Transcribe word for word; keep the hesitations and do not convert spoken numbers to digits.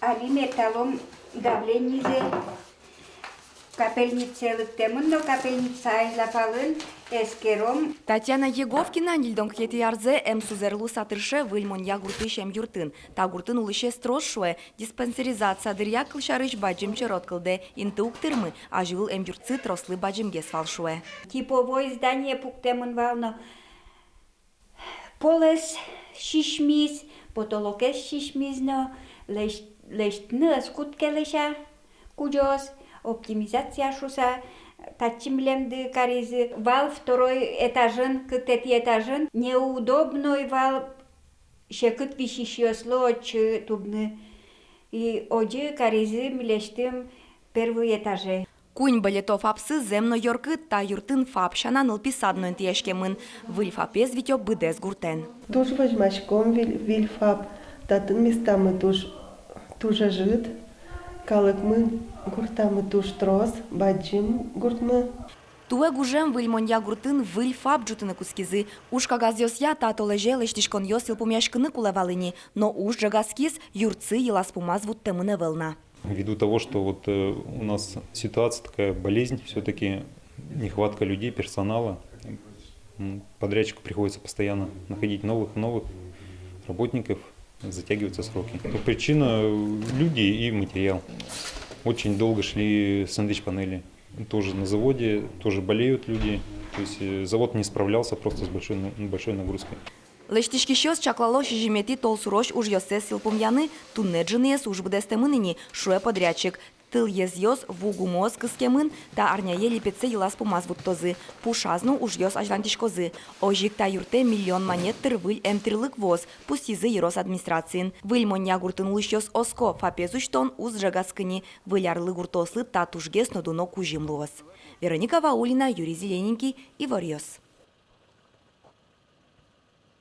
Али мерталом давленизэ. Капельницае лыктэмын но, капельница азьлапалын эскером. Татьяна Еговкина ньыльдон кыкетӥ арзэ эмсузэрлы луыса тырше Выль Монья гуртысь эмъюртын. Та гуртын улӥсез трос, шуэ, диспансеризация дыръя, кылсярысь, бадӟым черод кылдэ, инты уг тырмы, азьвыл эмъюртсы трослы бадӟымгес вал, шуэ. Типовой здание пуктэмын вал но, полэз сисьмиз, потолокез сисьмиз но, лэсь-, лэсьтыны ӧз кутске, лэся, кузёос, оптимизация шуыса, татчы милемды каризы. Вал второй этажын, кыкетӥ этажын неудобной вал, секыт висисьёслы отчы тубыны. И озьы каризы, ми лэсьтӥм первый этаже. Куинь бӧлето ФАПсы зэм но ёркыт. Та юртын ФАП сяна нылпи сад но интыяськемын. Выль ФАПез витё быдэс гуртэн. Туж возьмаськом выль, выль ФАП. Татын местамы туж, туж ӧжыт. Калыкмы гуртамы туж трос, бадӟым гуртмы. Туэ гужем Выль Монья гуртын выль ФАП ӝутыны кутскизы. Уж кагазъёсъя та толэзе лэсьтӥськонъёс йылпумъяськыны кулэ вал ини, но уж ӝегаськиз, юртсы йылаз-пумаз вуттэмын ӧвӧл на. Ввиду того, что вот, э, у нас ситуация такая, болезнь, всё-таки нехватка людей, персонала, м, подрядчику приходится постоянно находить новых и новых работников, затягиваются сроки. Ну, причина, э, люди и материал. Очень долго шли сэндвич-панели. Тоже на заводе, тоже болеют люди. То есть, э, завод не справлялся просто с большой на-, большой нагрузкой. Лэсьтӥськисьёс чаклало сизьыметӥ толсурозь ужъёссэс йылпумъяны. Туннэ ӝыныез уж быдэстэмын ини, шуэ подрядчик. Тылъезъёс, ву гумыос кыскемын, та арняе липетсэ йылаз-пумаз вуттозы, пушаз но ужъёс азьлантӥськозы. Озьы ик та юртэ миллион манет тыр выль эмтӥрлык вуоз, пусйизы ёрос администрациын. Выль Монья гуртын улӥсьёс оско: ФАПез усьтон уз ӝегаськы ини, выль арлы гуртоослы та тужгес но дуно кузьым луоз. Вероника Ваулина, Юрий Зелененький, «Иворъёс».